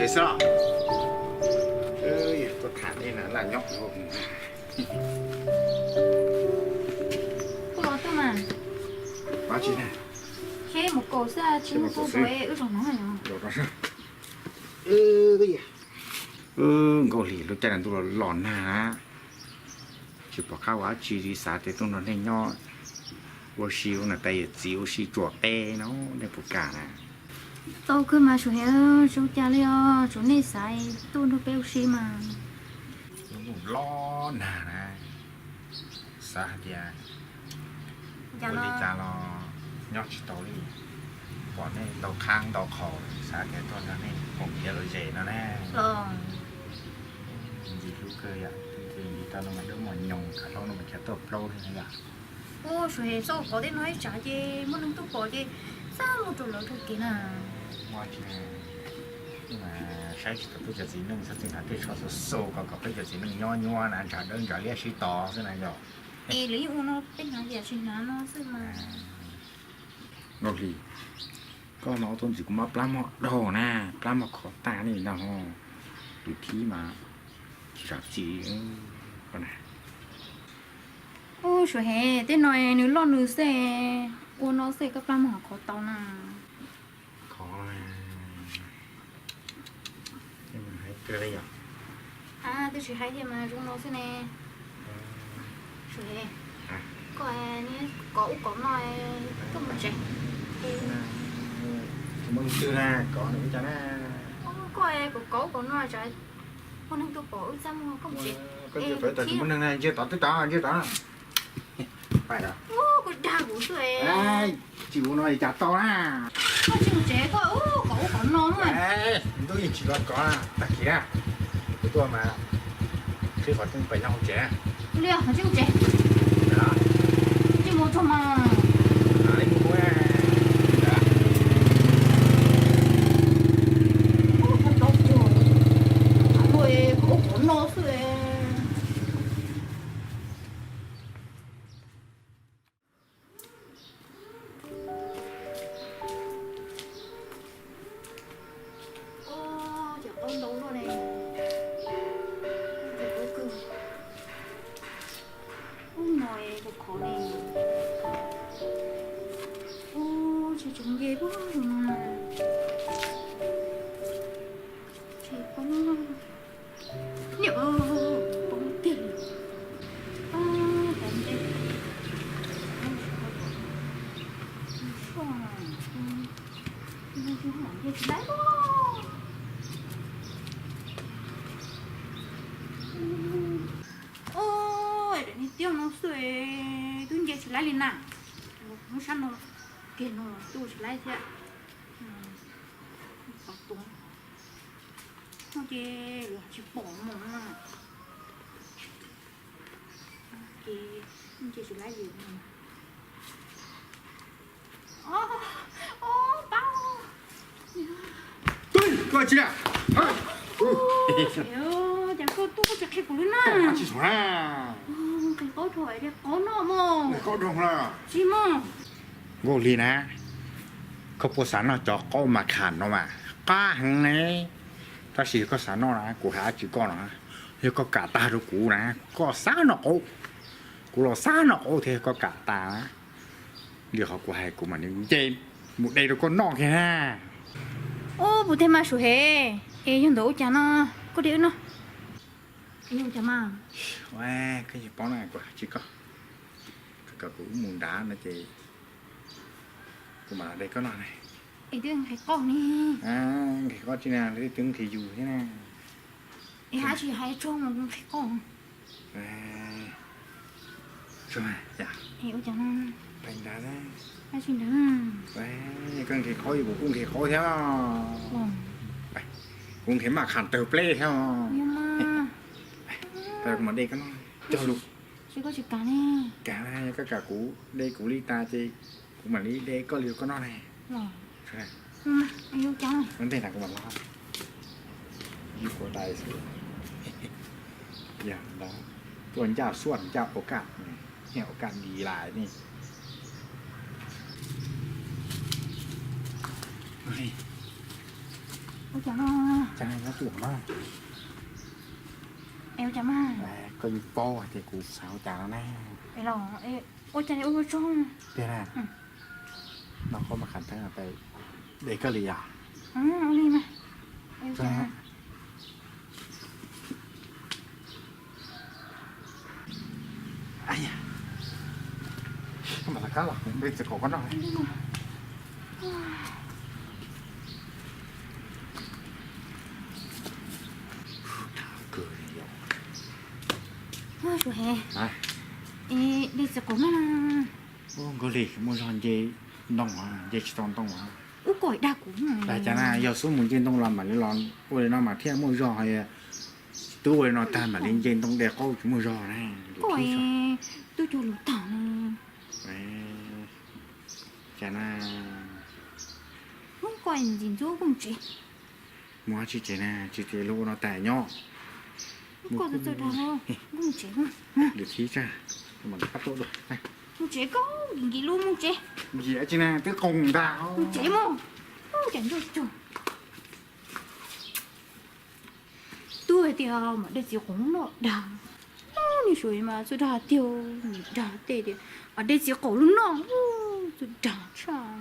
Xwb los, tuaj tham nej na, laj nyob. Kuj los tuaj mas. Seb mus kaus xwb, tsis muaj kaus wb zaum no. Nkauj Hli, lub caij ntuj los nag na, tsis pom qab ua dab tsi li, xav tias tuaj nrog nej nyob ua si ua niam tais yawm txiv ua si tsuam qe no, nej puas kam na? Tau kawg mas Suav Hem, tsis ua cas li os, tsuav nej xav tuaj nrog peb ua si mas. Ntuj los nag na, xav hais tias ua li cas los nyob tsis tau li, pom nej ntau qhaab ntau qhaus, xav tias tuaj nrog nej koom tiav lom zem no na. Ntxim hlub kawg yom, ntxim tau no mas dawb mos nyoos, khav hlau no mas chav tuaj plaub thiab na yom. Ua Suav Hem, txhob kov tej no ib tsam ces muaj neeg tuaj pom ces txaj muag rau lawv tag kev na. Muaj tsis, saib tsis tau peb cov txiv neej, txhob txwm hnav tej tsho xu xu ko kom peb cov txiv neej nyob nyuaj na, ntshav dawb ntshav liab sib tod xwb na yom. Es lawv yeej ua no peb hnav yam tsis hnav no xwb mas. Nkauj Hli, koj mas ua tuaj ntxiv kuv mas plab mog daug na, plab mog khov tag li ntag ho. Tus khib mas tsis zam txim ko na. Ub, Suav Hem, tej no nws loj nws xwb, ua no xwb koj plab mog khov tau na. Khov, hais kawg li yom. Twb tsis hais thiab mas zoo no xwb ne. Suav Hem, koj kov ub kov no, koj mus tsev. Tsis muaj leej twg na, kov nws ua cas na. Koj kov ub kov no tsam muaj neeg tuaj pom wb txaj muag, koj mus tsev. Koj cia pem tau tsis muaj neeg na, ntsia tod twb tod, ntsia tod. Pais lawm. Koj dag kuv xwb. Tsis ua no li cas tau na. Koj tsis mus tsev, koj ub kov ub kov no. Ntuj yeej tsis los kov, tag kis na, kuv tuaj mas qhib qhov rooj pem nyob hauv tsev. Li, tsis mus tsev. Tsis mus tsev mas. Ub, kov ub kov no xwb. Ub, cov qaub ntau luaj ne. Cov qaub kawg. Ub, no es kuv khov ne. Ub, tsis tseem nce puag no. Tsis poob. Niam, poob tiag li. Ub, poob tiag. Ub, daim niag tiaj no xwb twb nce tsis laib li na. Lub sab no kiag no twb ua tsis laib thiab. Xov tuav no ces lawv tsis pom mus na. Ces nce tsis laib li. Pab, koj tsis na. Cas koj tuaj koj tsis qhia kuv li na. Tsis na. Nqhis qaub dhau li qaub no mog. Qaub dhau na. Tsis mog. Nkauj Hli na, koj puas xav noj cov qaub mas kham no mas qab heev ne. Tab sis yog koj xav noj na, kuv hais dab tsi koj no, yog koj kam tag rau kuv na, koj xav noj qaub, kuv los xav noj qaub thiab, yog koj kam tag na. Li qhov kuv hais kuv mam li nce mus de rau koj noj kiag na. Ub, puas thiaj mas Suav Hem, es yog ntawd ua cas no, koj de wb noj. Yog ua cas mas? Koj yeej paub na, kuv hais dab tsi koj, koj kom kuv wb mus nrad no ces kuv mam los de koj noj ne. Es twb nqhis qaub ne. Nqhis qaub tsis na, twb nqhis yus thiab na. Es hais tsis hais tsaug mas kuv nqhis qaub. Ua cas no? Pais nrad. Koj nqhis qaub yus kuv kuj nqhis qaub thiab. Kuv nqhis maj kham tawg pleb thiab. Kuv mam de koj noj cog lus. Koj tsis kam ne. Kam, yog koj kam kuv de kuv li tas ces kuv mam li de koj li rau koj noj ne. Ua ntej na kuv mam los. Yus kuv dais xwb. Yog ntawd, tuaj ncaj suaj ncaj ua kaj, ua kaj di lais ne. Ua cas no? Cas nyob twj ywm mas. Es ua cas mas? Koj yeej paub hais tias kuv xav ua cas no na. Es los, ua cas li ua ua tsaug? Tiag na. No koj mas qhov teeb no de koj li yom? Ua li mas. Koj mam rov qab los de txiv qaub koj noj. Ua, Suav he, de txiv qaub noj. Ua nkauj li muaj zog nce ntoo, nce tsis tau ntoo. Ub, koj dag kuv. Cas na, yog xub mus nce ntoo los mam li los ua li no mas thiaj muaj zog, twb ua li no tag mam li nce ntoo de qaub tsis muaj zog na. Koj twb cog lus tag. Cas na, koj ntxim ntxub kuj mus tsev. Mus tsis tsev na, tsis tsev los ua no tas nyob. Koj txawj txawj dag, kuj mus tsev. Lwm thib tsam mam li pab tuaj dua. Mus tsev koj, nkim lub mus tsev. Nkim tsis na, twb qoos ntag. Mus tsev mus. Cas nco tug tub hais tias mam de txiv qaub noj dag. Ub, nws suav mas txawj dag tiag, nws dag tej tias mam de txiv qaub los noj, txawj dag tshaj.